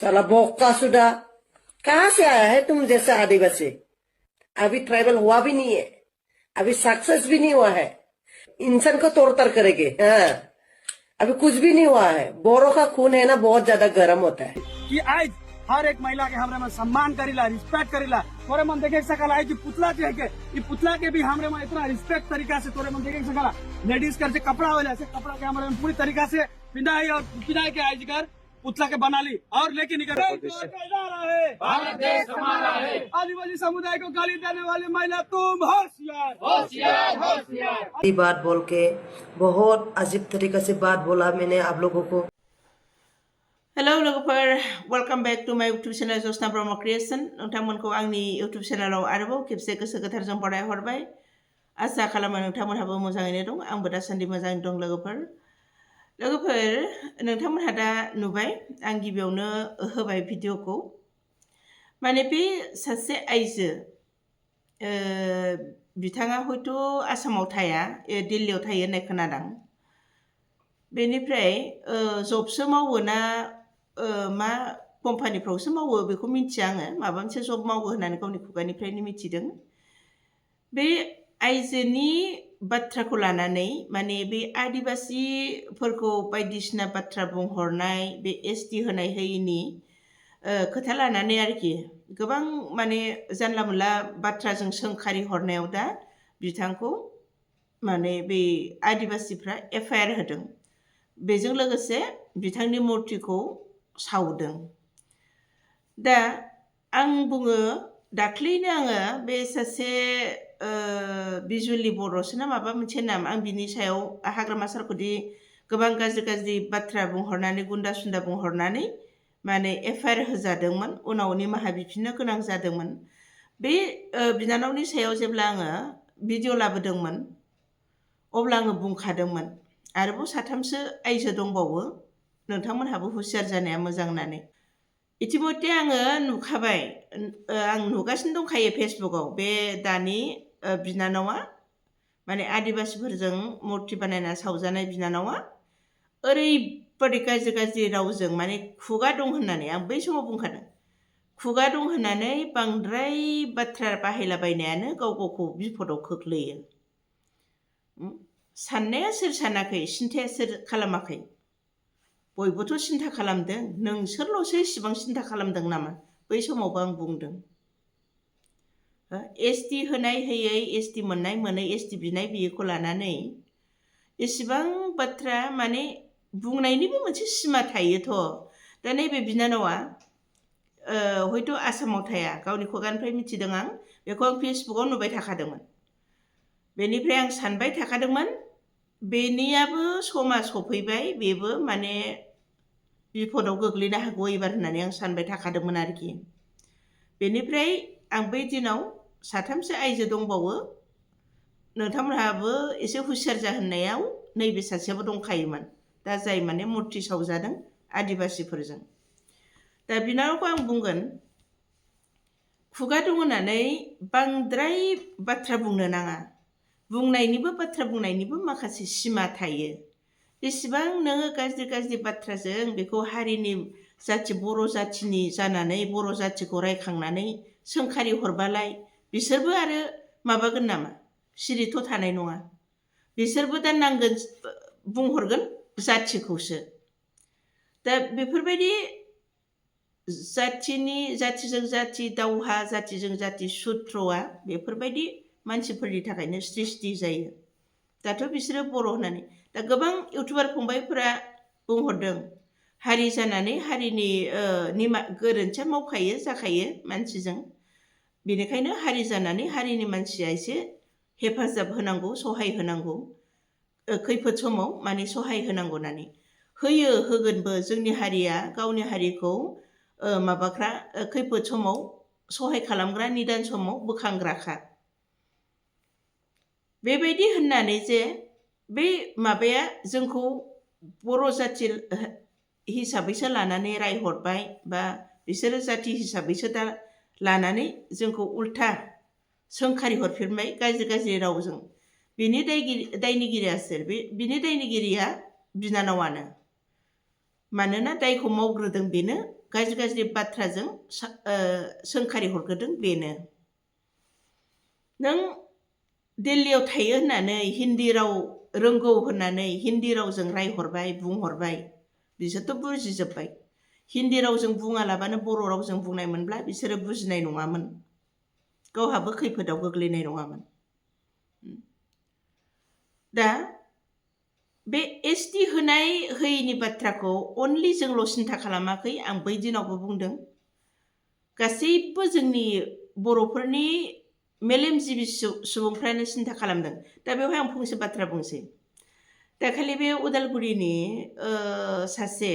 साला बोका सुधा, कहाँ से आया है तुम जैसा आदिवासी? अभी ट्राइबल हुआ भी नहीं है, अभी सक्सेस भी नहीं हुआ है, इंसान को तोड़ तर करेंगे। हाँ, अभी कुछ भी नहीं हुआ है। बोरों का खून है ना, बहुत ज्यादा गर्म होता है। कि आज हर एक महिला के हमरे में सम्मान करेला, रिस्पेक्ट करेला। तोरे मन देखे सकला है कि पुतला के के ई पुतला के भी हमरे में इतना रिस्पेक्ट तरीका से तोरे मन देखे सकला। लेडीज कर से कपड़ा होला से कपड़ा के हमरे में पूरी तरीका से पिंडाई और पिंडाई के आज कर पुतला के बना ली और लेके निकल रहा है। भारत देश हमारा है। आदिवासी समुदाय को गाली देने वाली महिला तुम होशियार होशियार होशियार। ये बात बोल के बहुत अजीब तरीके से बात बोला मैंने आप लोगों को। हेलो लोगोफोर, वेलकम बैक टू माय यूट्यूब चैनल जसना ब्रह्म क्रिएशन। नोंथांमोनखौ आंनि यूट्यूब चैनेलाव आरोबाव खेबसे गोसो गोथारजों बराय हरबाय। आसा खालामो नोंथांमोनहाबो मोजाङैनो दं। आंबो दासान्दि मोजाङैनो दं लोगोफोर। नोंथांमोनहा दा नुबाय, आं गिबियावनो होबाय भिडिअखौ। माने बे सासे आइजो, बिथाङा हयथ' आसामाव थाया, दिल्लीयाव थायो होननाय खोनादों। बेनिफ्राय जबसो मावो ना मा कम्पानिफ्रावसो मावो बेखौ मिथिया आङो। माबा मोनसे जब मावो होननानै गावनि खुगानिफ्रायनो मिथिदों। बे आइजोनि बाथ्राखौ लानानै माने बे आदिबासिफोरखौ बायदिसिना बाथ्रा बुंहरनाय, बे एसटि होनाय होयिनि खोथा लानानै आरोखि गोबां माने जानला मोनला बाथ्राजों सोंखारि हरनायाव दा बिथांखौ माने बे आदिबासिफ्रा एफआइआर होदों। बेजों लोगोसे बिथांनि मुर्तिखौ सावदों। दा आं बुङो, दाख्लैनो आङो बे सासे बिजुलि बर'सो ना माबा मोनसे नाम, आं बिनि सायाव हाग्रामा सारखौदि गोबां गाज्रि गाज्रि बाथ्रा बुंहरनानै गुन्दा सुन्दा बुंहरनानै माने एफआइआर होजादोंमोन। उनाव निमाहा बिफिननो गोनां जादोंमोन। बे बिनानावनि सायाव जेब्ला आङो भिडिअ लाबोदोंमोन अब्ला आङो बुंखादोंमोन आरोबाव साथामसो आइजो दंबावो, नोंथांमोनहाबो हुसियार जानाया मोजां होननानै। इतिमধ্যे आङो नुखाबाय, आं नुगासिनो दंखायो फेसबुकआव, बे दानि बिनानावा माने आदिबासिफोरजों मुर्ति बानायना सावजानाय बिनानावा ओरैबादि गाज्रि गाज्रि रावजों, माने खुगा दं होननानै, आं बै समाव बुंखादों, खुगा दं होननानै बांद्राय बाथ्रा बाहायलाबायनायानो गाव गावखौ बिपदाव खोख्लैयो। साननाया सोर सानाखै, सिन्थाया सोर खालामाखै? बयबोथ' सिन्था खालामदों। नोंसोरल'सो इसिबां सिन्था खालामदों नामा? बै समावबो आं बुंदों। एसटि होनाय होयै, एसटि मोननाय मोनै, एसटि बिनाय बियोखौ लानानै इसिबां बाथ्रा माने बुंनायनिबो मोनसे सिमा थायोथ'। दा नैबे बिनानावा हयथ' आसामाव थाया, गावनि खुगानिफ्राय मिथिदों आं, बेखौ आं फेसबुकआव नुबाय थाखादोंमोन। बेनिफ्राय आं सानबाय थाखादोंमोन बेनियाबो समा सफैबाय, बेबो माने बिपदाव गोग्लैनो हागौ एबार होननानै आं सानबाय थाखादोंमोन आरोखि। बेनिफ्राय आं बै दिनाव साथामसो आइजो दंबावो, नोंथांमोनहाबो एसे हुसियार जाहोननायाव नैबे सासेयाबो दंखायोमोन, दा जाय माने मुर्ति सावजादों आदिबासिफोरजों। दा बिनानावखौ आं बुंगोन, खुगा दं होननानै बांद्राय बाथ्रा बुंनो नाङा। बुंनायनिबो, बाथ्रा बुंनायनिबो माखासे सिमा थायो। जेसेबां नोङो गाज्रि गाज्रि बाथ्राजों बेखौ हारिनि जाथि, बर' जाथिनि जानानै बर' जाथिखौ रायखांनानै सोंखारि हरबालाय बिसोरबो आरो माबागोन नामा? सिरिथ' थानाय नङा। बिसोरबो दा नांगोन, बुंहरगोन जाथिखौसो। दा बेफोरबायदि जाथिजों जाथि दावहा, जाथिजों जाथि सुथ्रआ बेफोरबायदि मानसिफोरनि थाखायनो सृष्टि जायो। दाथ' बिसोरो बर' होननानै, दा गोबां इउटुबार फंबायफोरा बुंहरदों, हारि जानानै हारिनि गोरोन्थिया मावखायो, जाखायो मानसिजों। बेनिखायनो हारि जानानै हारिनि मानसिया एसे हेफाजाब होनांगौ, सहाय होनांगौ, खैफोद समाव माने सहाय होनांगौ होननानै। होयो, होगोनबो। जोंनि हारिया गावनि हारिखौ माबाग्रा, खैफोद समाव सहाय खालामग्रा, निदान समाव बोखांग्राखा। बेबायदि होननानै जे बे माबाया जोंखौ बर' जाथि हिसाबैसो लानानै रायहरबाय, बा बिसोरो जाथि हिसाबैसो दा लानानै जोंखौ उल्था सोंखारि हरफिनबाय गाज्रि गाज्रि रावजों। बिनि दायनिगिरिया सोर? बिनि दायनिगिरिया बिनानावानो। मानोना दायखौ मावग्रोदों बेनो, गाज्रि बाथ्राजों सोंखारि हरग्रोदों बेनो नों दिल्लीयाव थायो होननानै हिन्दी राव रोंगौ होननानै हिन्दी रावजों रायहरबाय बुंहरबाय बिसोरथ' बुजिजोब्बाय हिन्दी रावजों बुङालाबानो बर' रावजों बुंनायमोनब्ला बिसोरो बुजिनाय नङामोन गावहाबो खैफोदाव गोग्लैनाय नङामोन दा बे एसटि होनाय होयैनि बाथ्राखौ अनलि जोंल' सिन्था खालामाखै आं बै दिनावबो बुंदों गासैबो जोंनि बर'फोरनि मेलेमजिबि सुबुंफ्रानो सिन्था खालामदों दा बेवहाय आं फंसे बाथ्रा बुंसै दाखालि बे उदालगुरिनि सासे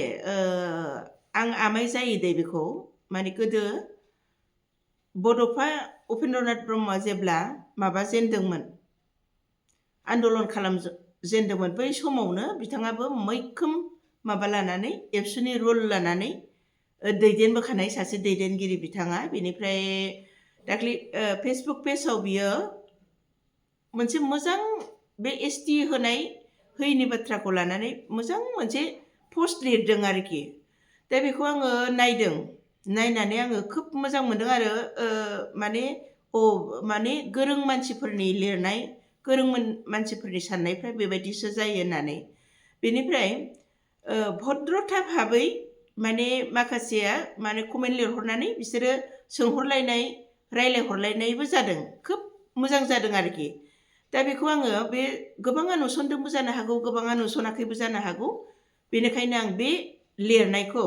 आं आमाय जायो दे बेखौ माने गोदो बड'फा उपेन्द्रनाथ ब्रह्मआ जेब्ला माबा जेनदोंमोन आन्दलन खालामजेनदोंमोन बै समावनो बिथाङाबो मैखोम माबा लानानै एबसुनि रुल लानानै दैदेनबोखानाय सासे दैदेनगिरि बिथाङा बेनिफ्राय दाख्लि फेसबुक पेजाव बियो मोनसे मोजां बे एसटि होयैनि बाथ्राखौ लानानै मोजां मोनसे पस्ट लिरदों आरोखि दा बेखौ आङो नायदों नायनानै आङो खोब मोजां मोनदों आरो माने गोरों मानसिफोरनि लिरनाय गोरों मानसिफोरनि साननायफ्रा बेबायदिसो जायो होननानै बेनिफ्राय भद्रथा भाबै माने माखासेया माने कमेन्ट लिरहरनानै बिसोरो सोंहरलायनाय रायलायहरलायनायबो जादों खोब मोजां जादों आरोखि दा बेखौ आङो बे गोबाङा नुसनदोंबो जानो हागौ गोबाङा नुसनाखैबो जानो हागौ बेनिखायनो आं बे लिरनायखौ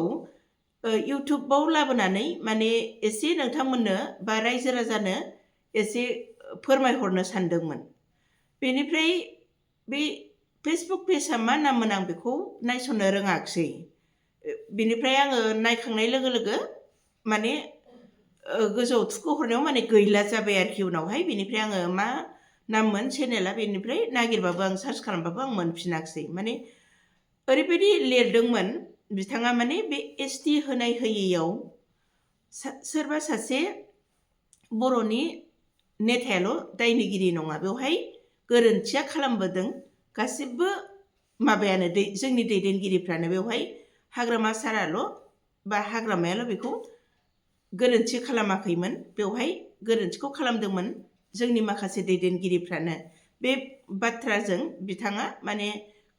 इउटुबाव लाबोनानै माने एसे नोंथांमोननो बा रायजो राजानो एसे फोरमायहरनो सानदोंमोन बेनिफ्राय बे फेसबुक पेजआ मा नाममोन आं बेखौ नायसननो रोङाखिसै बेनिफ्राय आङो नायखांनाय लोगो लोगो माने गोजौआव थुखो हरनायाव माने गैला जाबाय आरोखि उनावहाय बेनिफ्राय आङो मा नाममोन चेनेला बेनिफ्राय नागिरबाबो आं सार्च खालामबाबो आं मोनफिनाखिसै माने ओरैबायदि लिरदोंमोन बिथाङा माने बे एसटि होनाय होयैयाव सोरबा सासे बर'नि नेतायाल' दायनिगिरि नङा बेवहाय गोरोन्थिया खालामबोदों गासिबो माबायानो जोंनि दैदेनगिरिफ्रानो बेवहाय हाग्रामा साराल' बा हाग्रामायाल' बेखौ गोरोन्थि खालामाखैमोन बेवहाय गोरोन्थिखौ खालामदोंमोन जोंनि माखासे दैदेनगिरिफ्रानो बे बाथ्राजों बिथाङा माने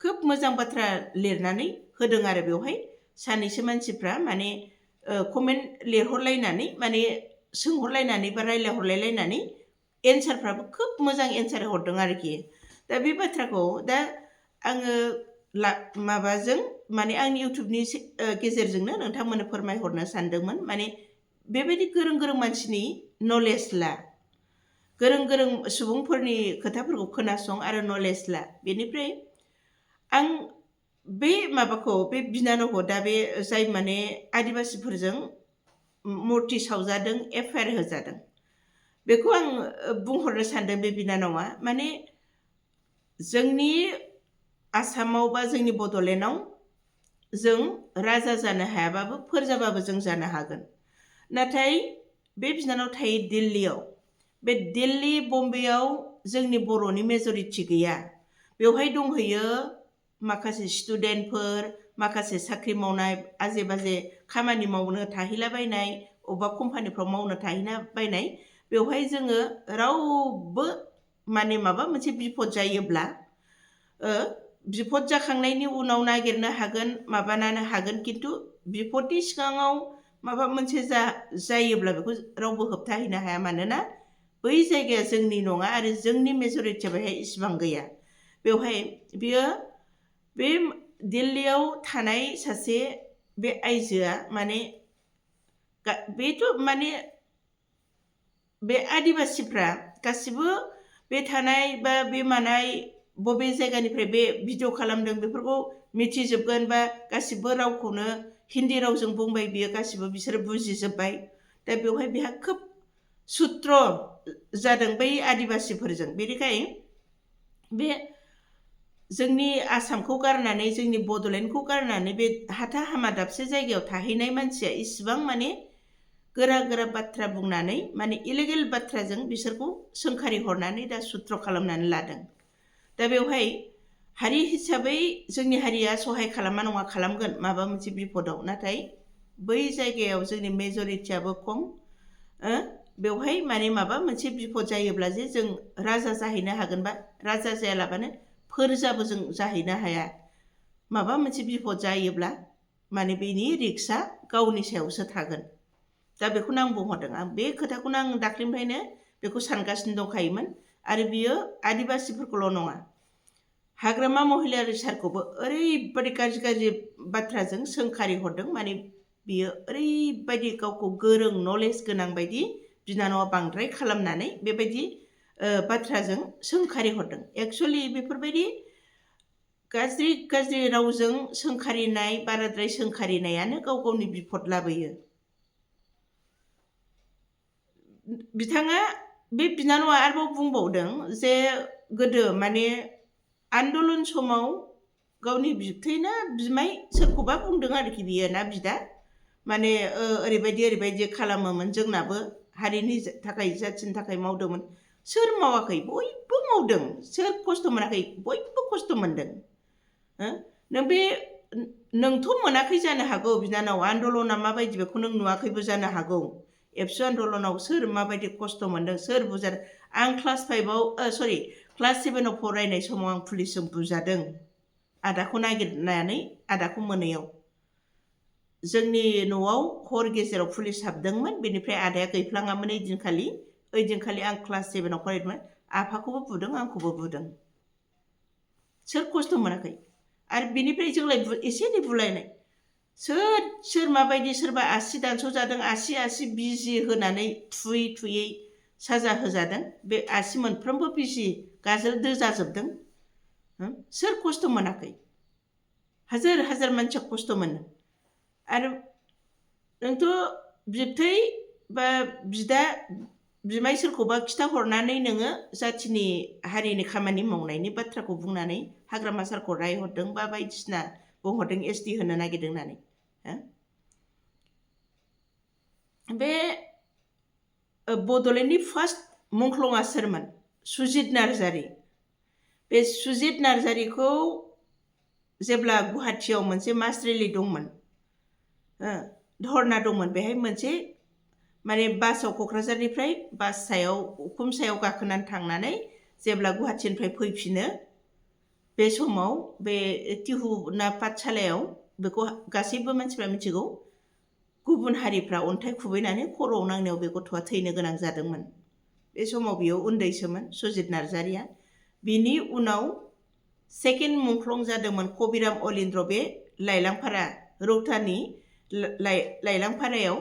खोब मोजां बाथ्रा लिरनानै होदों आरो बेवहाय सानैसो मानसिफ्रा माने कमेन्ट लिरहरलायनानै माने सोंहरलायनानै बा रायलायहरलायलायनानै एन्सारफ्राबो खोब मोजां एन्सार हरदों आरोखि दा बे बाथ्राखौ दा आङो माबाजों माने आंनि इउटुबनि गेजेरजोंनो नोंथांमोननो फोरमायहरनो सानदोंमोन माने बेबायदि गोरों गोरों मानसिनि नलेज ला गोरों गोरों सुबुंफोरनि खोथाफोरखौ खोनासं आरो नलेज ला बेनिफ्राय आं बे माबाखौ बे बिनानावखौ दा बे जाय माने आदिबासिफोरजों मुर्ति सावजादों एफआइआर होजादों बेखौ आं बुंहरनो सानदों बे बिनानावा माने जोंनि आसामाव बा जोंनि बड'लेण्डआव जों राजा जानो हायाबाबो फोरजाबाबो जों जानो हागोन नाथाय बे बिनानाव थायो दिल्लीयाव बे दिल्ली बम्बेयाव जोंनि बर'नि मेजरिटि गैया बेवहाय दंहैयो माखासे स्टुडेन्टफोर माखासे साख्रि मावनाय आजे बाजे खामानि मावनो थाहैलाबायनाय अबेबा कम्पानिफ्राव मावनो थाहैलाबायनाय बेवहाय जोङो रावबो माने माबा मोनसे बिपद जायोब्ला बिपद जाखांनायनि उनाव नागिरनो हागोन माबानो हागोन खिन्थु बिपदनि सिगाङाव माबा मोनसे जायोब्ला बेखौ रावबो होबथाहैनो हाया मानोना बै जायगाया जोंनि नङा आरो जोंनि मेजरिटिया बेहाय इसिबां गैया बेवहाय बियो बे दिल्लीयाव थानाय सासे बे आइजोआ माने बेथ' माने बे आदिबासिफ्रा गासिबो बे थानाय बा बे मानाय बबे जायगानिफ्राय बे भिडिअ खालामदों बेफोरखौ मिथिजोबगोन बा गासिबो रावखौनो हिन्दी रावजों बुंबाय बियो गासिबो बिसोरो बुजिजोब्बाय दा बेवहाय बेहा खोब सुत्र जादों बै आदिबासिफोरजों बेनिखायनो बे जोंनि आसामखौ गारनानै जोंनि बड'लेण्डखौ गारनानै बे हाथा हामा दाबसे जायगायाव थाहैनाय मानसिया इसिबां माने गोरा गोरा बाथ्रा बुंनानै माने इलिगेल बाथ्राजों बिसोरखौ सोंखारि हरनानै दा सुत्र खालामनानै लादों दा बेवहाय हारि हिसाबै जोंनि हारिया सहाय खालामा नङा खालामगोन माबा मोनसे बिपदाव नाथाय बै जायगायाव जोंनि मेजरिटियाबो खम बेवहाय माने माबा मोनसे बिपद जायोब्ला जे जों राजा जाहैनो हागोन बा राजा जायालाबानो फोरजाबो जों जाहैनो हाया माबा मोनसे बिपद जायोब्ला माने बेनि रिक्सआ गावनि सायावसो थागोन दा बेखौनो आं बुंहरदों आं बे खोथाखौनो आं दाख्लिनिफ्रायनो बेखौ सानगासिनो दंखायोमोन आरो बियो आदिबासिफोरखौल' नङा हाग्रामा महिलारि सारखौबो ओरैबायदि गाज्रि गाज्रि बाथ्राजों सोंखारि हरदों माने बियो ओरैबायदि गावखौ गोरों नलेज गोनां बायदि बिनानावा बांद्राय खालामनानै बेबायदि बाथ्राजों सोंखारि हरदों एक्सुअलि बेफोरबायदि गाज्रि गाज्रि रावजों सोंखारिनाय बाराद्राय सोंखारिनायानो गाव गावनि बिपद लाबोयो बिथाङा बे बिनानावा आरोबाव बुंबावदों जे गोदो माने आन्दलन समाव गावनि बिबथै बिमाय सोरखौबा बुंदों आरोखि बियो ना बिदा माने ओरैबायदि खालामोमोन जोंनाबो हारिनि थाखाय जाथिनि थाखाय मावदोंमोन सोर मावाखै बयबो मावदों सोर खस्थ' मोनाखै बयबो खस्थ' मोनदों नोंथ' मोनाखै जानो हागौ बिनानाव आन्दलना माबायदि बेखौ नों नुवाखैबो जानो हागौ एबसु आन्दलनाव सोर माबायदि खस्थ' मोनदों सोर बुजादों आं क्लास 7आव फरायनाय समाव आं पुलिसजों बुजादों आदाखौ नागिरनानै आदाखौ मोनैयाव जोंनि न'आव हर गेजेराव पुलिस हाबदोंमोन बेनिफ्राय आदाया गैफ्लाङामोन ओइदिनखालि आं क्लास 7आव फरायदोंमोन आफाखौबो बुदों आंखौबो बुदों सोर खस्थ' मोनाखै आरो बिनिफ्राय जोंलाय एसे एनै बुलायनाय सोर माबायदि सोरबा आसि दानस'जादों आसि बिजि होनानै थुयै साजा होजादों बे आसि मोनफ्रोमबो बिजि गाजोलदो जाजोबदों सोर खस्थ' मोनाखै हाजार मानसिया खस्थ' मोनो आरो नोंथ' बिबथै बा बिदा बिमाय सोरखौबा खिथाहरनानै नोङो जाथिनि हारिनि खामानि मावनायनि बाथ्राखौ बुंनानै हाग्रामा सारखौ रायहरदों बा बायदिसिना बुंहरदों एसटि होनो नागिरदों होननानै बे बड'लेण्डनि फार्स्ट मुंख्लंआ सोरमोन सुजित नार्जारी बे सुजित नार्जारीखौ जेब्ला गुवाहाटियाव मोनसे मास रेलि दंमोन धरना दंमोन बेहाय मोनसे माने बासाव क'क्राझारनिफ्राय बास सायाव उखुम सायाव गाखोनानै थांनानै जेब्ला गुवाहाटिनिफ्राय फैफिनो बे समाव बे तिहुना पाठसालायाव बेखौ गासैबो मानसिफ्रा मिथिगौ गुबुन हारिफ्रा अन्थाइ खुबैनानै खर'आव नांनायाव बे गथ'आ थैनो गोनां जादोंमोन बे समाव बियो उन्दैसोमोन सुजित नार्जारीया बिनि उनाव सेकेन्ड मुंख्लं जादोंमोन कबिराम अलिन्द्र बे लाइलांफारा रौतानि लाइलांफारायाव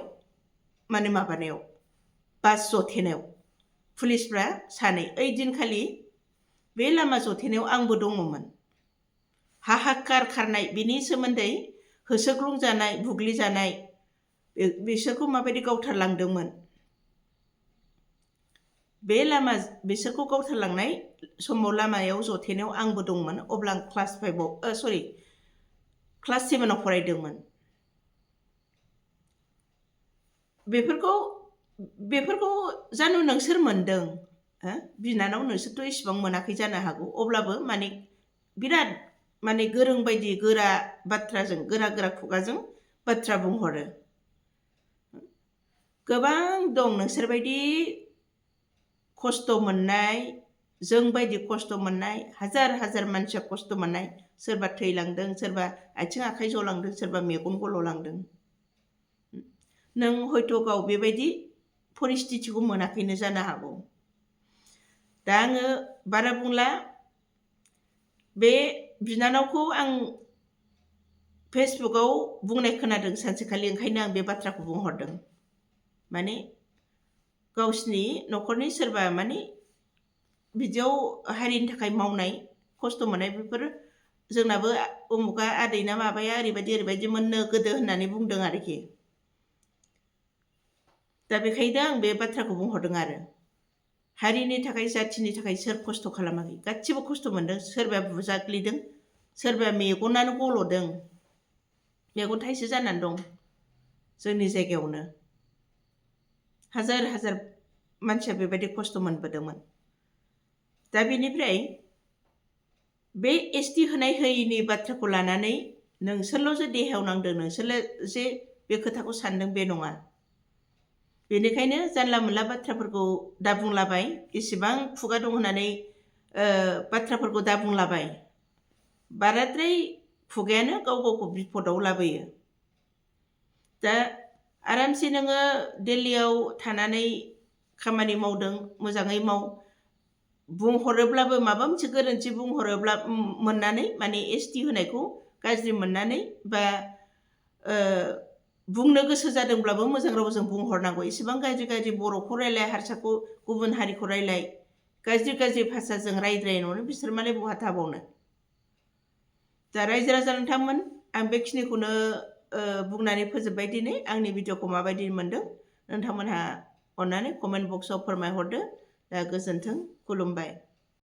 माने माबानायाव बास जथेनायाव पुलिसफ्रा सानै ओइ दिनखालि बे लामा जथेनायाव आंबो दङमोन हाहाकार खारनाय बिनि सोमोन्दै होसोग्लुंजानाय बुग्लिजानाय बिसोरखौ माबायदि गावथारलांदोंमोन बे बिसोरखौ गावथारलांनाय समाव लामायाव जथेनायाव आंबो दंमोन अब्ला आं क्लास 7आव फरायदोंमोन बेफोरखौ जानु नोंसोर मोनदों बिनानाव नोंसोरथ' इसेबां मोनाखै जानो हागौ अब्लाबो माने बिराद माने गोरों बायदि गोरा बाथ्राजों गोरा खुगाजों बाथ्रा बुंहरो गोबां दं नोंसोरबायदि खस्थ' मोननाय जोंबायदि खस्थ' मोननाय हाजार मानसिया खस्थ' मोननाय सोरबा थैलांदों सोरबा आथिं आखाइ जलांदों सोरबा मेगन गल'लांदों नों हयथ' गाव बेबायदि परिस्थितिखौ मोनाखैनो जानो हागौ दा आङो बारा बुंला बे बिनानावखौ आं फेसबुकआव बुंनाय खोनादों सानसेखालि ओंखायनो आं बे बाथ्राखौ बुंहरदों माने गावसिनि न'खरनि सोरबा माने बिदियाव हारिनि थाखाय मावनाय खस्थ' मोननाय बेफोर जोंनाबो उमुगा आदैना माबाया ओरैबायदि मोननो गोदो होननानै बुंदों आरोखि दा बेखायनो आं बे बाथ्राखौ बुंहरदों आरो हारिनि थाखाय जाथिनि थाखाय सोर खस्थ' खालामाखै गासिबो खस्थ' मोनदों सोरबाया बुजाग्लिदों सोरबाया मेगनानो गल'दों मेगन थाइसे जानानै दं जोंनि जायगायावनो हाजार मानसिया बेबायदि खस्थ' मोनबोदोंमोन दा बेनिफ्राय बे एसटि होनाय होयिनि बाथ्राखौ लानानै नोंसोरल' जे देहायाव नांदों नोंसोरल' जे बे खोथाखौ सानदों बे नङा बेनिखायनो जानला मोनला बाथ्राफोरखौ दा बुंलाबाय इसेबां खुगा दं होननानै बाथ्राफोरखौ दा बुंलाबाय बाराद्राय खुगायानो गाव गावखौ बिपदाव लाबोयो दा आरामसे नोङो दिल्लीयाव थानानै खामानि मावदों मोजाङै माव बुंहरोब्लाबो माबा मोनसे गोरोन्थि बुंहरोब्ला मोननानै माने एसटि होनायखौ गाज्रि मोननानै बा बुंनो गोसो जादोंब्लाबो मोजां रावजों बुंहरनांगौ एसेबां गाज्रि गाज्रि बर'खौ रायलाय हारसाखौ गुबुन हारिखौ रायलाय गाज्रि गाज्रि भाषाजों रायज्लायनायावनो बिसोर मालाय बहा थाबावनो दा रायजो राजा नोंथांमोन आं बेखिनिखौनो बुंनानै फोजोबबाय दिनै आंनि भिडिअखौ माबायदि मोनदों नोंथांमोनहा अननानै कमेन्ट बक्सआव फोरमायहरदो दा गोजोन्थों खुलुमबाय